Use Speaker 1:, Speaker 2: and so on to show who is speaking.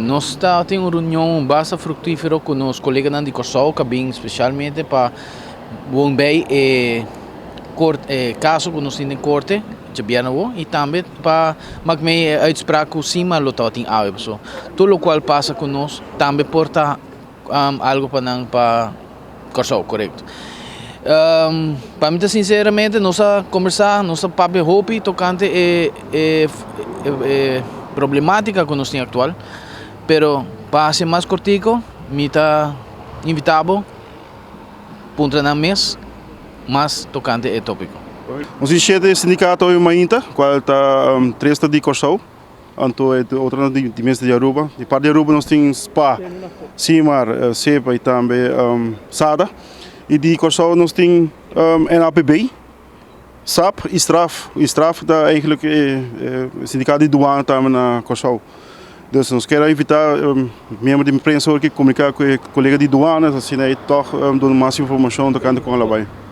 Speaker 1: Nos tabatin un reunion basta fruktífero ku nos koleganan di Kòrsou ku a bin spesialmente pa bon bei e kort e kaso ku nos tin den korte djabièrnè awor i tambe pa mak mei e uitspraak ku SIMA lo tabatin awe. Pasobra tur lokual pasa ku nos tambe por ta algu pa nan pa Kòrsou, korekto. Pa mi ta sinseramente nos a kombersá, nos a papia hopi tokante e e e problematika ku nos tin aktual, pero pa hasi mas kortiko mi ta invitá bo puntra nan mes mas tokante e topiko.
Speaker 2: Nos tin shete sindikato awe mainta, kual ta tres ta di Kòrsou. Anto e otronan di mes di Aruba. Di parti di Aruba nos tin spa, Simar, Sepa y tambe Sada. Y di Kòrsou nos tin NAPB, sap y Straf. Y Straf ta eigenlijk e sindikato di duana tambe na Kòrsou. Dus nos kier a invitá miembro di prensa hoor ki komuniká ku e kolega di duana, asina e tòg duna mas informashon tokante kon a la bai.